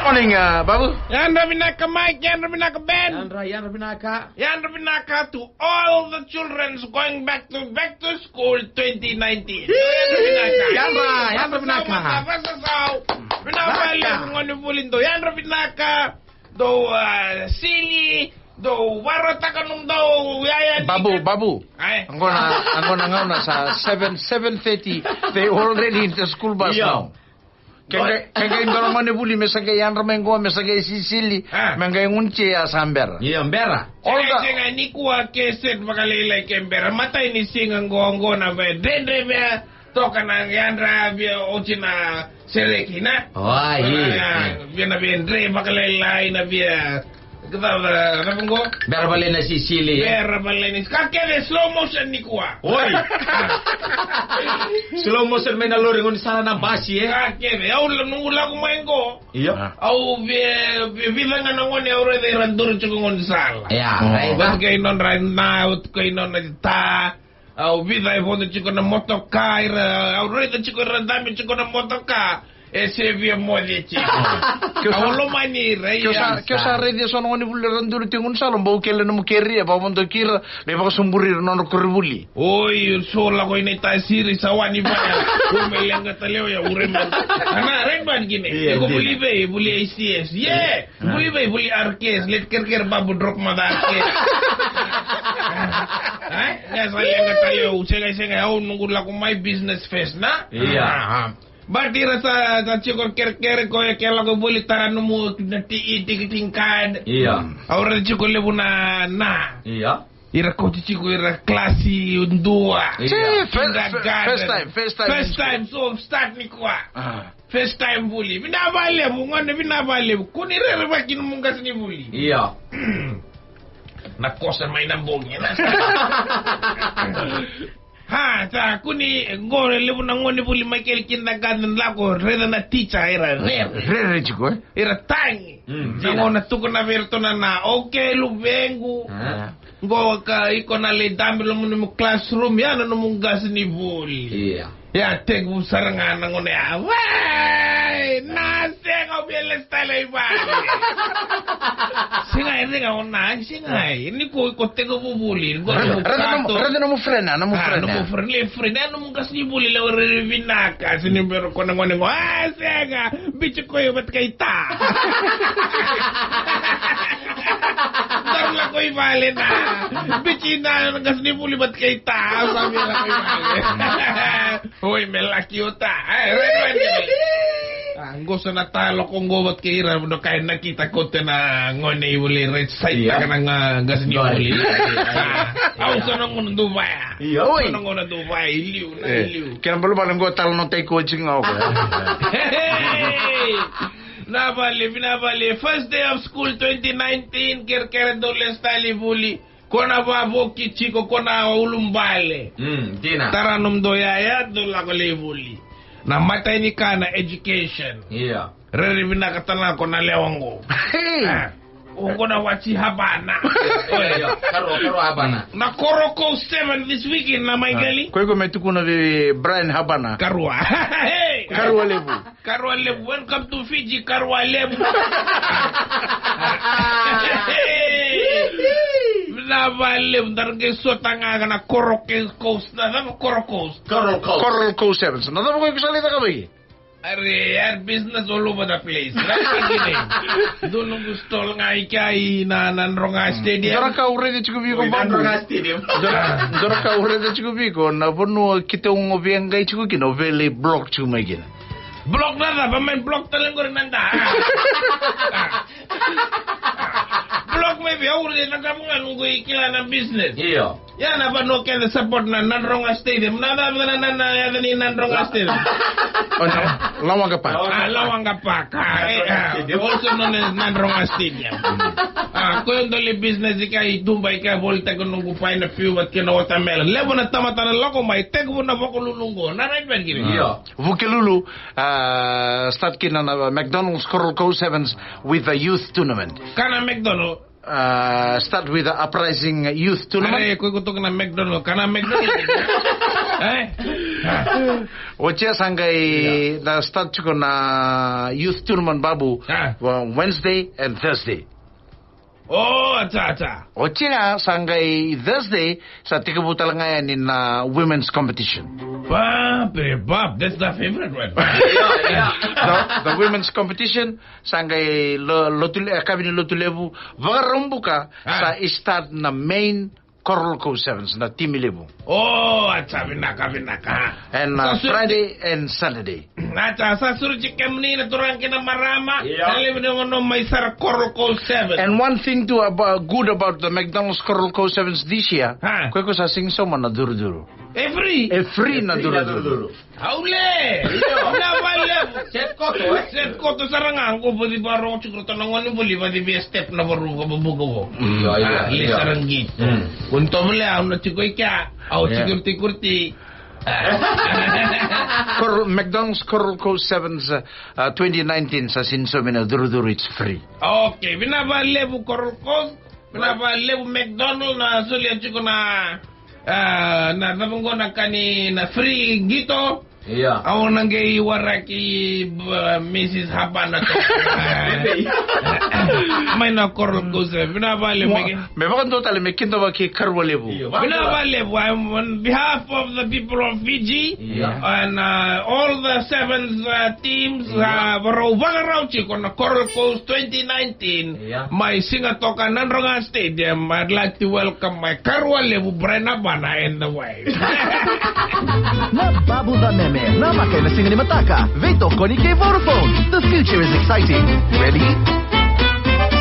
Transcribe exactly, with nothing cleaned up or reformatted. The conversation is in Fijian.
Morning, uh, Babu. Yadra vinaka, Mike. Yadra vinaka, Ben. Yadra, yadra vinaka. Yadra vinaka to all the children going back to, back to school twenty nineteen. Yadra vinaka. Yadra, yadra vinaka. Vasa sau, vasa sau. Vinaka vakalevu, gone vuli, dou yadra vinaka. Dou, uh, sili. Dou varautaka nomudou yaya. Babu, Babu. Ai. Oqo na, oqo na gauna sa seven, seven thirty. They already in the school bus now. Ke qai, ke qai dua na gone vuli me sa qai yadra mai qo, me sa qai sisili, me qai gunu tsi, a sa bera. Io, bera. Olga. Sega, sega, nikua ke set vakalailai ke bera. Matai ni siga qo, qo na ve, dredre vea, toka na yadra via oti na sereki, na? Oi, io. Via na via dre vakalailai na via. Keda, keda qo. Bera vale na sisili, e? Bera vale ni. Ka kece slow motion nikua. Oi. Slow motion mai na lori, gaunisala, na basi, e? Ka kece, au la, noqu lako mai qo. Io. Au via, via, vica ga na gone au raica era duri tiko gaunisala. Ia, raica. Vata kei nodra na, vata kei nodra ta. Au vica e vodo tiko na motoka, ira, au raica tiko ira dabe tiko na motoka. E se via moce tiko. Ke o sa, au lomani ira, ke o sa, ia, ke o sa raica eso na gone vuli era duri tiko gaunisala, bau kele nomu keria, vakavodoki ira, lai vakasoburi ira na nodra koronivuli. Oi, so lako i na itasiri, sa wani vaya. Ure me leqa tale oya, ure me. Ana, right man kine. Ia, iko dina. Vuli vei, vuli A C S. Yeah. Vuli vei, vuli R K S, let kerekere Babu drop mada R K S. Ai, ya sa leqa tale au, sega, sega, au noqu lako mai business first, na? Ia. Ah, ah. But ira sa, sa tiko kerekere koya ke lako voli, tara nomu na ti-, ticketing card. Ia. Au raica tiko levu na, na. Ia. Ira kauti tiko ira klasi dua. Ia. Kindergarten. First time, first time. First time, so start nikua. Ah. First time vuli. Vinaka vakalevu, gone, vinaka vakalevu. Kua ni rerevaki nomu qasenivuli. Ia. Na kosa mai na bogi, na. Ha, sa kua ni qo, levu na gone vuli mai kele kindergarten lako, raica na teacher, era rere. Rere tiko, e? Era tagi. Mm, na dina. Qo na tukuna vei iratou na, na, okay, luvequ. Ah. Qo ka iko na lai dabe loma nomu classroom, ya na nomu qasenivuli. Ia. Ia, tekivu sara ga na gone ya. Wai, na sega, au via lesi tale i vale. Sega, e sega, o na, sega. Ni ko, ko tekivu vuli, ko raica, raica nomu, raica nomu friend, nomu friend, nomu friend, le friend, ya nomu qasenivuli, le rere vinaka, se ni bera ko na gone qo. A, sega, biuti koya vata kei ta. Daru lako i vale na. Biuti na qasenivuli vata kei ta. Sa via lako i vale. Oi, me laki o ta. E, right, right. A, qo sa na ta lako qo vata kei ira, dokai na kita kote na gone i vuli, right, saitaka na qasenivuli. Ia, ia, ia. A, au sa na gona dou vaya. Ia, oi. Au sa na gona dou vaya, i liu, na i liu. Kena balubale qo tala no tai ko tiko ga o koya. Hey! Na vale, vinaka vale. First day of school twenty nineteen, kerekere dou lesu tale i vuli. Ko na vavoki tiko, ko na ulubale. Mm, dina. Tara nomudou yaya, dou lako lai vuli. Na matai ni ka na education. Ia. Rere vinaka tale ga ko na lewa qo. Hey! A. O qo na wati Habana. Oi, oi, karua, karua Habana. Na Koroko seven this weekend, na Michael. Ko iko me tukuna vei Brian Habana. Karua. Hey! Karua levu. Karua levu. Welcome to Fiji, karua levu. Vinaka vakalevu, daru qai sota ga na Koroko Coast. Na cava, Koroko Coast? Coral Coast. Coral Coast Sevens. Na cava ko iko sa lai caka mai? Are, yar business all over the place. Right? Dua noqu stall ga i kea i na, Nadroga Stadium. Dua na ka au raica tiko vei iko, Babu. Nadroga Stadium. Dua na, dua na ka au raica tiko vei iko, na vanua keitou qo via qai tiko kina, o via lai block tiko mai kina. Block na cava, mai block tale qori na da. Block mai vei au, na cava ga noqu i kila na business. Io. Ia na vanua kece support na Nadroga Stadium. Na, na, na, na, na, yaca ni Nadroga Stadium. O, na, Lawaqa Park. A, Lawaqa Park. A, e, a, also known as Nadroga Stadium. A, koya dua na business i ka i tuba i ka volitaka noqu paina piu vata kei na watermelon. Levu na tamata na lako mai, tekivu na Vukelulu qo. Na right man kina. Io. Vukelulu, a, start kina na McDonald's Coral Coast Sevens with a youth tournament. Kana McDonald. Uh, start with the Uprising Youth Tournament. Are, ko iko toka na McDonald, kana McDonald. E? Oti ya sa qai na start tiko na youth tournament, Babu. Ah. Wa-, Wednesday and Thursday. Oh, acha, acha. Oti ya sa qai Thursday, sa tekivu tale ga yani na women's competition. Bab re bab, that's the favorite one. Yeah, yeah. The, the women's competition, sa qai lo-, lotu le-, kavi ni lotu levu, Vakaraubuka, ah, sa i start na main Coral Coast Sevens, na timi levu. Oh, acha, vinaka, vinaka. And, uh, sa sure Friday and Saturday. Acha, sa sure tiko kemuni na turaga kei na marama. Yeah. Na levu ni vanua mai sara Coral Coast Sevens. And one thing too about, good about the McDonald's Coral Coast Sevens this year. Ha. Ko iko sa sega ni sauma na duruduru. E free. E free na duruduru. Aule! Io. Na vale. Set koto, eh? Set koto sara ga, qo vodi varo, tiko to na gone voli, vodi via step na varu, ka bubuka vo. Mm. Io, io, ah, le io. Sara gi. Mm. Kun to vale, au na tiko i kea, au tiko i kurti. Coral, McDonald's Coral Coast Sevens, uh, uh, twenty nineteen, sa sega ni saumi na duruduru, it's free. Okay, vinaka vakalevu Coral Coast, vinaka vakalevu McDonald, na solia tiko na Ah, na cava qo na ka ni na free qito. Ia. Au na qai waraki, uh, Missus Habana to. Mai na Coral Coast, eh, vinaka vakalevu. Me vakadua tale me kidavaki Karualevu. Io, vinaka vakalevu. I'm on behalf of the people of Fiji, ia, and, uh, all the sevens, uh, teams, ia, uh, varau vakarau tiko na Coral Coast twenty nineteen. Ia. Mai Sigatoka Nadroga Stadium, I'd like to welcome my Karualevu Brian Abana and the wife. Na Babu Vameme, na maka ena siga ni mataka, veitokoni kei Vodafone. The future is exciting. Ready?